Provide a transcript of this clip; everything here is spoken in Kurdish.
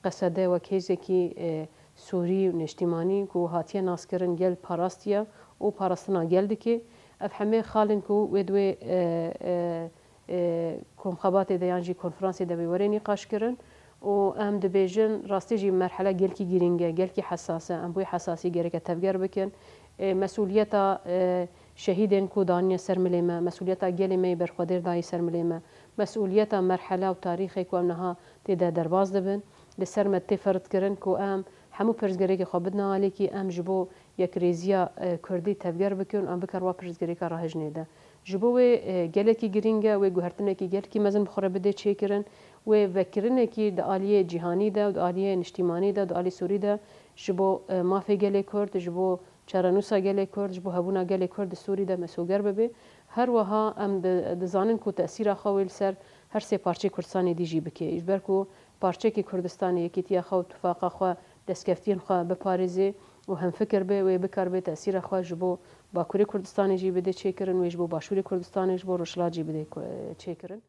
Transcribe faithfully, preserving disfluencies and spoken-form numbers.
Qesede wek hêzekî, e, sûrî û neştîmanî ku hatiye naskirin gel parastiye û parastina gel dike. Ev hemê xal in ku wê di wê, e, e, e, komxebatê de yan jî konferansê de wê were nîqaş kirin û em dibêjin rastî jî merhele gelkî girîng e, gelkî hesas e. Em bi wê hesasî gereke tevger bikin. E, mesûliyeta, e, şehîdên ku danîne ser milê me, mesûliyeta gelê me yê berxwedêr dayî ser milê me, mesûliyeta merhela û tarîxê ku em niha tê de derbas dibin, li ser me tê ferzkirin ku em hemû pirsgirêkê xwe bidine alîkî, em ji bo yekrêziya, e, Kurdî tevger bikin û em bikarin wa pirsgirêka rahejinê de. Ji bo wê, e, gelekî girîng e, wê guhertinekî gelkî mezin bi xwe re bidê çêkirin, wê vekirinekî di aliyê cîhanî de û di aliyê niştîmanî de, di alî Sûrî de ji bo, e, mafê gelê Kurd, ji bo çarenûsa gelê Kurd, ji bo hebûna gelê Kurd di Sûrî de mesûger bibe. Her wiha em di-, dizanin ku tesîra xwe wê li ser her sê parçeyê Kurdistanê dî jî bike. Ji ber ku parçekî Kurdistanê yekîtiya xwe û tifaqa xwe, destkeftiyên xwe biparêze û hemfikir be, wê bikaribe tesîra xwe ji bo Bakurê Kurdistanê jî bide çêkirin, wê ji bo Başûrê Kurdistanê, ji bo Rojhilat jî bide ku-, çêkirin.